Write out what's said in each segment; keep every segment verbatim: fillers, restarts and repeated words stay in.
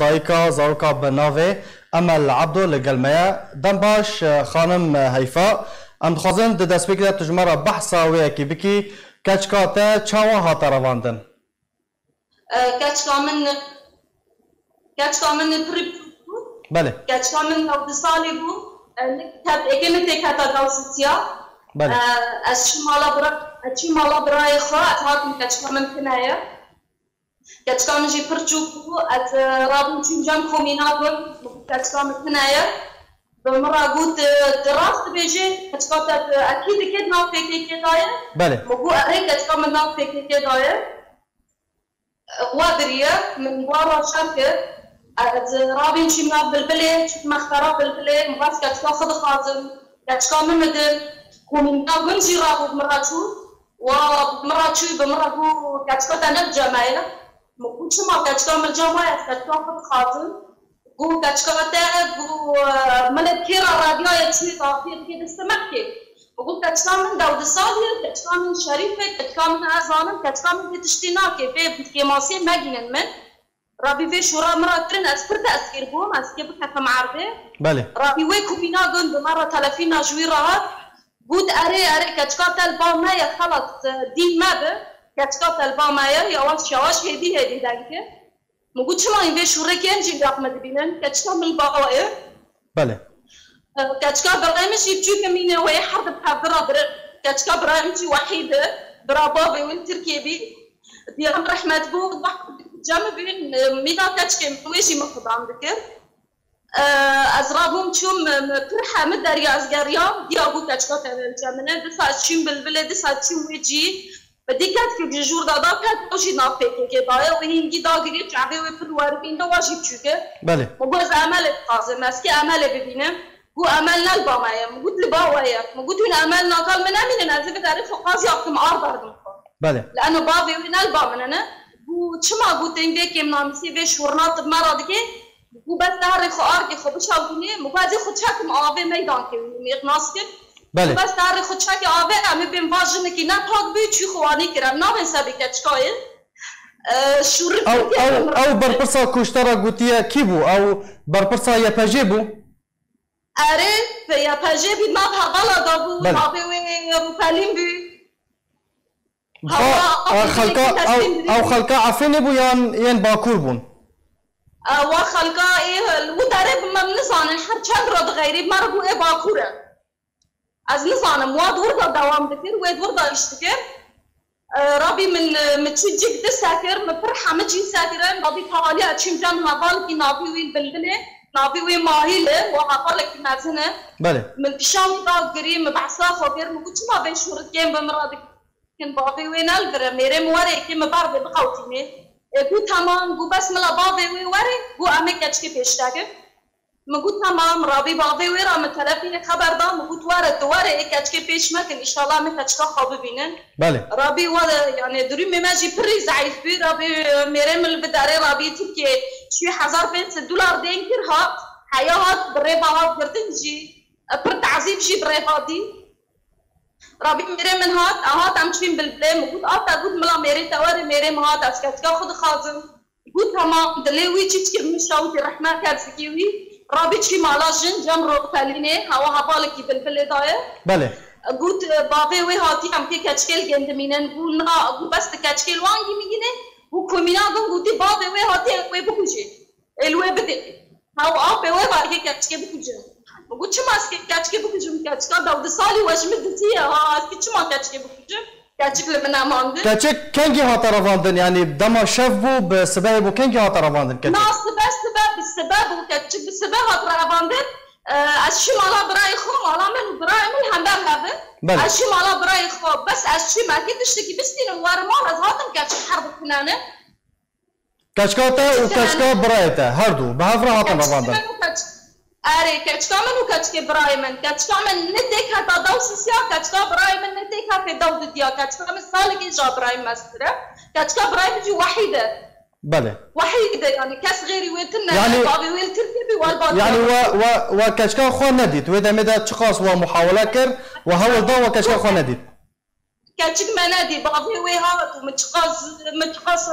dayika zaroka bi navê Emel Abdo li gel me ye. Dem baş, e, xanim, e, Heyfa. Em dixwazin di destpêkê de tu ji me re behsa wê yekê bikî. Keçika te çawa hate revandin? E, keçika min, keçika min pir bû. Belê. Keçika min newdî salî bû. E, ket-, êkê min têketa dawsisiya. Belê. E, ez çû mala bira-, ez çû mala birayê xwe, ez hatim keçika min tune ye. Keçika min jî pir çûk bû, ez, e, rabûm çûm cem komîna gund, keçika min tune ye. Bi min re got, e, tu rast dibêjî, keçika te, e, ekî dikê di nav P K K de ye? Belê. Min got, erê, keçika min nav P K K de ye. We biriye, min wan re şer kir. Ez rabîm çîm nav Bilbilê, çûm mexbera Bilbilê, min xwest keçika xwe dixwazim. Keçika min bidin. Komîna gund jî rabû bi min re çû. Wa bi min re çû, bi min re got, keçika te ne bi cem me ye. Min got, çima keçika min cem we ye, ez keçika xwe dixwazim. Got, keçika te, got, e, milê kê re radiyaye çûyê dapê dikê destê me dikê. Got, keçika min dewdî salî ye, keçika min Şerîf e, keçika min ez zanim, keçika min vê tiştî nake, vê kêmasiyê megînin min. Rabî vê şûra min re kirin, ez pir tesîr bûm, ez kê bikefim erdê. Belê. Rabî wê kumîna gund bi me re telefîna ji wî re hat. Got, erê, erê, keçika te li ba me ye, xelas, e, dîn me bi, keçika te li ba me ye, yawaş yawaş hêdî hêdî dengê. Min got, çima hîn vê şûrê kêm jî gap me dibînin? Keçika min li ba we ye. Belê. Keçika birayê min jî biçûk e, mîne wê her di hevdira bir. Keçika birayê min jî Wehîd e. Bira bavê wî li Tirkiyê bî. Diya min rehmet bû, wextê cem bîn, mîna keçikê min wê jî min xidam dikir. Ez rabûm çûm, pir hemî derya ez geriyam, diya bû keçika te cem min e. Disa ez çûm Bilbilê, disa ez çûm wê cî. Bi dî ketkek ji jûr de da ket, o jî nav P K K da ye. Wê hingî dagirî, çavê wê pir weribîn de, wa jî biçûk e. Belê. Min got, ez Emelê dixwazim, ez kê Emelê bibînim. Got, Emel ne li ba me ye. Min got, li ba we ye. Min got, hûn Emel nakal min nemînin, ez ê bi derê xwe qaziya bikim, ar berdim xwe. Belê. Li eno bavê wê ne li ba min e, ne? Got, çima? Got, tên vê kêmnamîsê, vê şûrna tu bi me re dikê? Got, bes te herê xwe arkê xwe bişawitînê, min got, ez ê xwe çekim avê meydankê wî, mêq nas kir. Belê. Got, bes te herê xwe çekê avê, em ê bên va jinekî ne pak bî, çû xwe wanî kir. Em nabên sebê keçikayê. E, şûrî Ew, ew, ew berpirsa ku ji te re gotiye kî bû? Ew berpirsa Y P G bû? Erê, Y P G bî, nav hevala da bû, Belê. Navê wê Rûpelîn bû. Va, Hawa, a, xelka, ew, ew xelka Efrînê bû yan yên Bakur bûn? E, wa xelka ê, li wî derê bi me nizanin, her çend re dixeyrî, me re bû ê Bakur e. Ez nizanim, wa di wir de dewam dikir, wê di wir de îş dikir. E, Rabî min, e, min çi cik di sekir, min pir hemî cî sekirin, Rabî taliya çîm cem hevalekî navî wî Bilbilê, navî wî Mahîl e, wa hevalekî mezin e. Belê. Min pişan da girî, min behsa xwe kir, min got, çima vê şûrikên bi min re dikin? Kin bavê wê ne li vir e, mêrê min were, yekê min berdê biqewtînê. E, got, temam, got, bes mila bavê wê were, got, em ê keçikê pêş dekin. Min got, temam, rabî bavê wê re min telefînê xeber da, min got, were, tu were, ê keçikê pêş mekin, înşallah em ê keçika xwe bibînin. Belê. Rabî were, yani durumê me jî pirî zeîf bû, rabî mêrê min li bidarê rabî Tirkiyê çû hezar pênc sed dolar dên kir hat, heya hat, bi rêva hat girtin jî, pir tazîb jî bi rêva dî. Rabî mêrê min hat, a hat em çûn Bilbilê, min got, a te got mila mêrê te were, mêrê min hat, ez keçika xwe dixwazim. Got, temam, dilê wî çi çi min şawitî rehmet ket zikî wî. Rabî çî mala jin, cem Rûpelînê, hewa hevalekî Bilbilê daye. Belê. Got, bavê wê hatî em kê keçikê li gêndimînin. Got, na, got, bes tu keçikê li wan gî min gînê. Got, komîna gund gotî bavê wê hatî em wê bikujê. Ê li wê bidê. Hew apê wê va ê keçikê bikujin. Min got, çima ez keçikê bikujim? Keçika dewdî salî we ji min dizî ye. Ha, ez kê çima keçikê bikujim? Keçik li min nemandin. Keçik kengî hate revandin? Yanî dema şev bû, bi sibehê bû, kengî hate revandin keçik? Na, sibe, sibe, bi sibe bû keçik, bi sibe hat revandin. Ee, ez çû mala birayê xwe, mala min û birayê min hember hev in. Belê. Ez çû mala birayê xwe, bes ez çû me kê tiştekî bistînim, werim mal, ez hatim keçik her bitinene. Keçika te û keçika birayê te, her du, bi hev re hatin revandin. Erê, keçika min û keçikê birayê min. Keçika min ne têk heta dew sisiya, keçika birayê min ne têk heta dew didiya. Keçika min salekê ja birayê min mestir e. Keçika birayê min jî Wehîd e. Belê. Wehîd e, yani kes xêrî wê tune, Yani bavê wê li Tirkiyê bî, wal bavê Yani wê. we, we, we keçika xwe nedît. Wê demê de çiqas we muhawele kir, we hewl da we keçika xwe nedît. Keçik me nedî, bavê wê hat û min çiqas, min çiqas,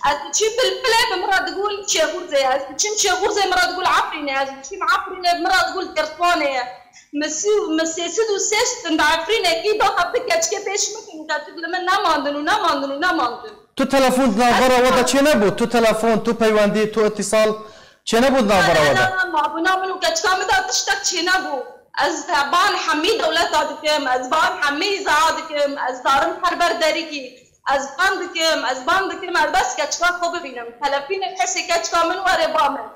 ez diçîm Bilbilê, bi min re digul Şêxûrzê, ez diçîm Şêxûrzê, min re digul Efrînê, ez diçîm Efrînê, bi min re digul Dêrsiwanê ye. Min sî û, min sê sed û sêşt din di Efrînekî da, hevdu keçikê pêş min kin û keçik li min nemandin û nemandin û nemandin. Tu telefon di navbera we de çênebû? Tu telefon, tu peywendî, tu îtîsal çênebû di navbera we de? Na, na, na, mabûna min û keçika min de tiştek çênebû. Ez ban hemî dewleta dikim, ez ban hemî îzaa dikim, ez darim her ber derikî. Ez ban dikim, ez ban dikim, ez bes keçika xwe bibînim. Telefînê kesê keçika min were ba min.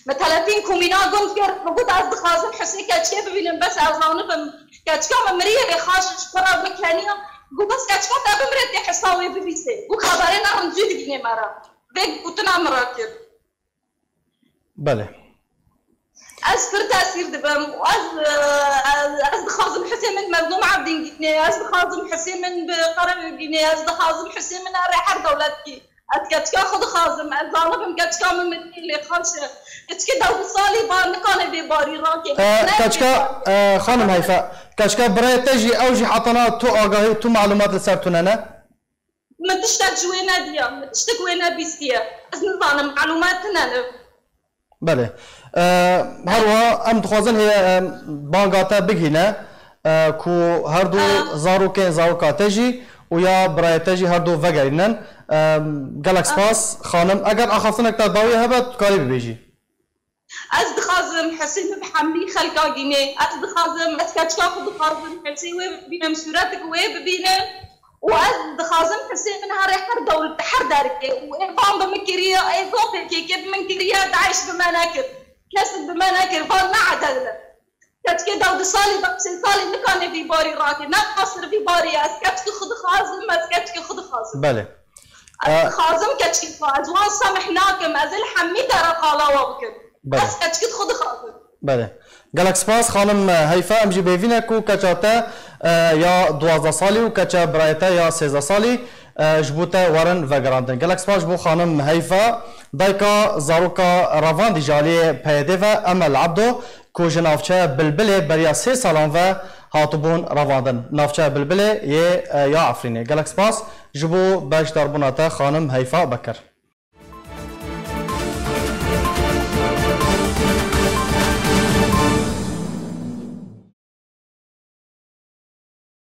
Min telefîn komîna gund kir, min got, "Ez dixwazim Husê keçikê bibînim, bes ez zanibim." Keçika min miriyê bê xaş ji xwe re bi keniya. Got, "Bes keçika te bimire, tê hisa wê bibîsê." Got, "Xeberê ne rincî digînê me re." Vê gotina min re kir. Belê. Ez pir tesîr dibim. Ez, ez, ez dixwazim Husê min Mezlûm Evdîn gînê. Ez dixwazim Husê min bi qere gînê. Ez dixwazim Husê min erê her dewletkî. Ez keçika xwe dixwazim. Ez zanibim keçika min min lê xaş e. Keçikê dewbîst salî ba nikane vê barî rakê. E, keçika, e, xanim Heyfe, keçika birayê te jî, ew jî hetana tu agahî û tu malûmat li ser tune ne? Min tiştek ji wê nediya, min tiştek wê nebîstiye. Ez nizanim, malûmat tune ne. Belê. E, her wiha em dixwazin hê, e, banga te bigihîne, e, ku her du Ah. zarokên zaroka te jî û ya birayê te jî her du vegerînin. E, gelek Ah. spas, xanim. Eger axaftinek te dawiye hebe, tu karî bibêjî. Ez dixwazim Husê min bi hemî xelka gînê. Ez dixwazim, ez keçika xwe dixwazim, Husê wê bibînim, sûretik wê bibînim. Û ez dixwazim Husê min herê her dewlet, her derkê. Û ê van bi min kiriye, ê zafê kêkê bi min kiriye, DAIŞ bi me nekir. Kesik bi me nekir, van ne edel e. Keçikê dewdî salî, dewsê salî nikane vî barî rakê. Ne qasir vî barî ye. Ez keçikê xwe dixwazim, ez keçikê xwe dixwazim. Belê. Ez E, dixwazim keçikê xwe. Ez wan semih nakim. Ez ê li hemî dera qala wa bikim. Belê. Ez keçikê xwe dixwazim. Belê. Gelek spas, xanim Heyfe. Em jî bêvî ne ku keça te, e, ya duwazdeh salî û keça birayê te ya sêzdeh salî, e, ji bo te werin vegerandin. Gelek spas ji bo xanim Heyfe, dayika zaroka revandî ji aliyê P Y D ve, Emel Ebdo, ku ji navçeya Bilbilê beriya sê salan ve hatibûn revandin. Navçeya Bilbilê yê, e, ya Efrînê. Gelek spas ji bo beşdarbûna te, xanim Heyfa Bekir.